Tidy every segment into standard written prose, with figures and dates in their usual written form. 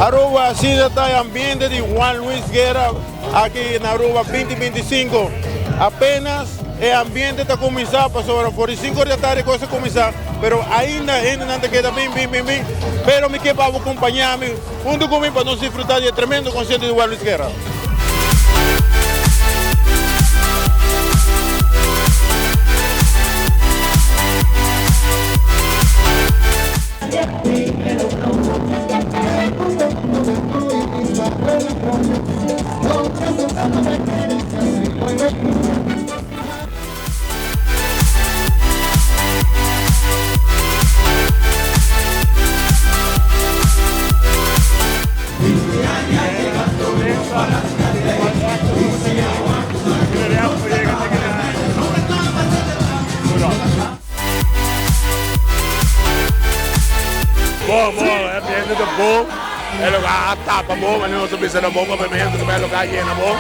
Aruba asina ta e ambiente di Juan Luis Guerra aki na Aruba 2025. Apenas e ambiente ta cuminsa pasobra for di 5 or di atardi cos a cuminsa pero ainda hendenan ta keda bin bin bin bin pero mi ke pa bo compaña mi hunto cu mi pa nos disfruta di e tremendo concierto di Juan Luis Guerra. Bon, bon, e ambiente ta bon, e lugar a tapa bon, manera nos ta bisa na bon papiamento, e lugar a yena bon,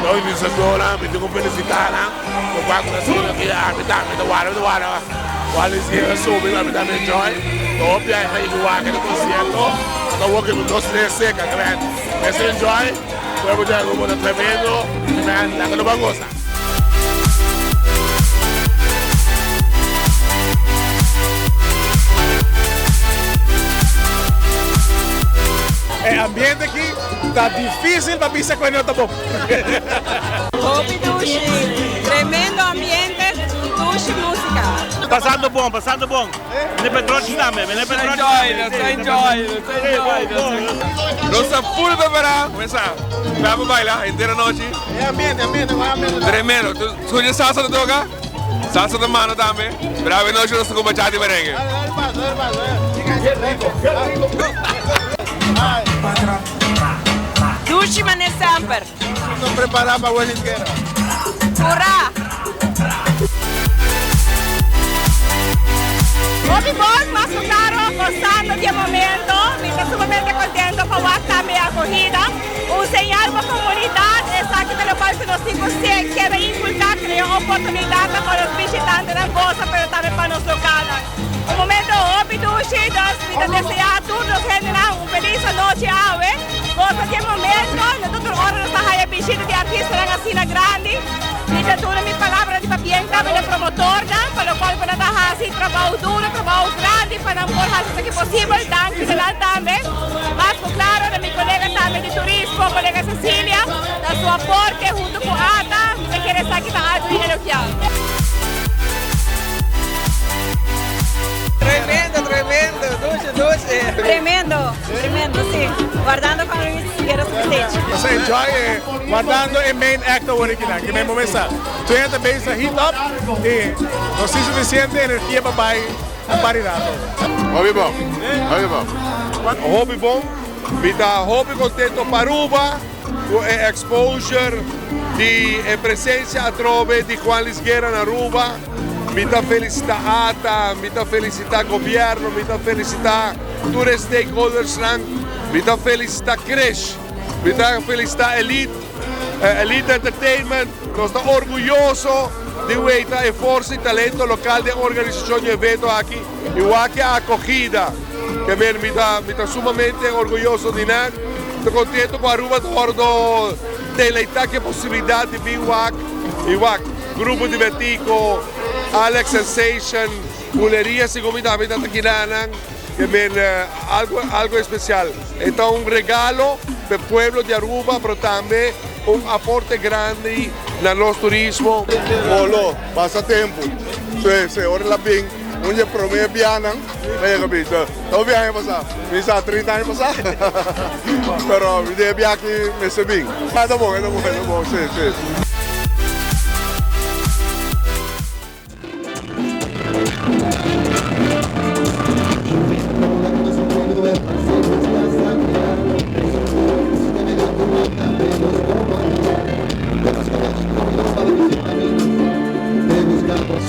nos organisadornan mi tin ku felisitá nan, pa kua ku ta haciendo aki, ami tambe ta wara, mi ta wara Juan Luis Guerra subi, ami tambe enjoy, ta hopi aña ta yega wak e concierto, ta wak ku nos tres seca, mester enjoy, pueblo di Aruba ta tremendo, laga nos ban goza. E ambiente aki ta dificil pa bisa cu e no ta bon. Hopi dushi, tremendo ambiente, dushi musica. Pasando bon, pasando bon. Mene Petrochi tambe, mene Petrochi tambe. Nos ta enjoy, nos ta enjoy, nos ta enjoy. Nos ta full prepara, mesa, pa baila henter anochi. E ambiente, ambiente, con ambiente. Tremendo. Escucha salsa ta toca, salsa ta manda tambe. Pero awe nochi nos ta con bachata y merengue. Dale, dale paso, dale paso. Qué rico, qué rico. Dushi mane semper. Nos prepara pa Welling Guerra. Hurra! Hopi bon, mas ku klaro, gosando di e momento. Mi ta sumamente kontento pa wak tambe e akohida. Un señal pa komunidat, esaki ta lokual ku nos tin ku keda inkulká, krea oportunidatnan pa nos bishitantenan gosa, pero tambe pa nos lokalnan. Un momento hopi dushi, dus mi ta deseá tur nos hendenan un felis anochi awe. Gosa di e momento, no ta tur ora nos ta haya bishita di artistanan asina grandi. Mi ta duna mi palabra di pabien tambe na promotornan, pa lokual ku nan ta hasi trabou duro, trabou grandi pa nan por hasi esaki posibel. Danki na nan tambe. Mas ku klaro na mi kolega tambe di turismo, kolega Cecilia, na su aporte huntu ku ata. Mi ta kere esaki ta algu di elogiá. Tremendo, tremendo, dushi, dushi. Tremendo, tremendo, si. Wardando Juan Luis Guerra su stage. Nos a enjoy e wardando e main act awor akinan. Ki men bo mesa tur ta bezig heat up y nos tin suficiente energia pa bay un par di rato. Hopi bon, hopi bon. Hopi bon, mi ta hopi contento pa Aruba cu e exposure di e presencia atrobe di Juan Luis Guerra na Aruba. Mi ta felicita ata, mi ta felicita gobierno, mi ta felicita tur e stakeholdersnan, mi ta felicita Krish, mi ta felicita Elite, Elite Entertainment. Nos ta orguyoso di weita e forsa y talento local den organisacion di e evento aki y wak e acogida. Ke men mi ta mi ta sumamente orguyoso di nan. Mi ta contento cu Aruba ta wordo deleita cu e posibilidad di bin wak y wak Grupo di Betico, Alex Sensation, Buleria segun mi tambe ta ta kinanan. Ke men algo algo especial. E ta un regalo p'e pueblo di Aruba pero tambe un aporte grandi na nos turismo. Olo, pasa tempu. Sí, sí, ora el a bin, un di e promé bianan mi a yega bin. Ta hopi aña pasá, mi sa trinta aña pasá, pero mi den e biaha aki mester bin. E ta bon, e ta bon, e ta bon, sí, sí.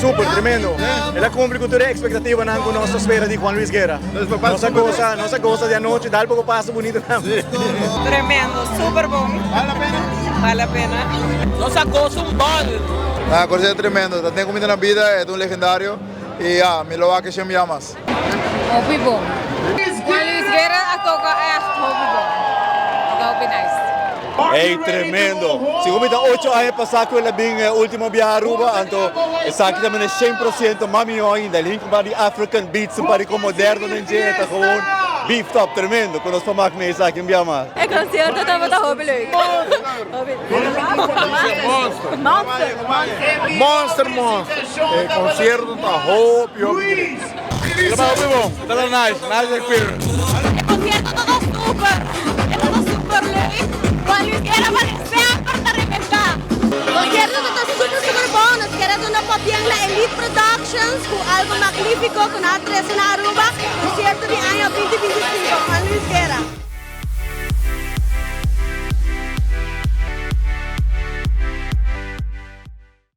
Super, tremendo. El a cumpli cu tur e expectativanan cu nos ta spera di Juan Luis Guerra. Nos a goza, nos a goza di anochi, dal poco paso bunito tambe. Tremendo, super bon. Vale la pena? Vale la pena. Nos a goza un bòl. Ah, cosa tremendo. Ta ten comida na bida, e ta un legendario. Y ya, mi lo wak e shen bia mas. Hopi bon. Juan Luis Guerra a toca echt hopi bon. nice. Hey, tremendo. Segun mi ta 8 aña pasa cu el a bin ultimo biaha Aruba, anto esaki tambe 100% mas miho ainda. Link un par di African beats, un par di con moderno den dje, ta gewoon beefed up, tremendo. Cu nos por maak mee esaki un biaha mas. E concierto tabata hopi leuk. Monster. Monster, monster. E concierto ta hopi, hopi. Tabata nice, nice experience. E concierto tabata super. Tabata super leuk. Juan Luis Guerra pa semper ta rebenta. Concierto ta super super bon. Nos kier duna pabien na Elite Productions cu algo magnifico cu nan a trece na Aruba. Concierto di aña 2025. Juan Luis Guerra.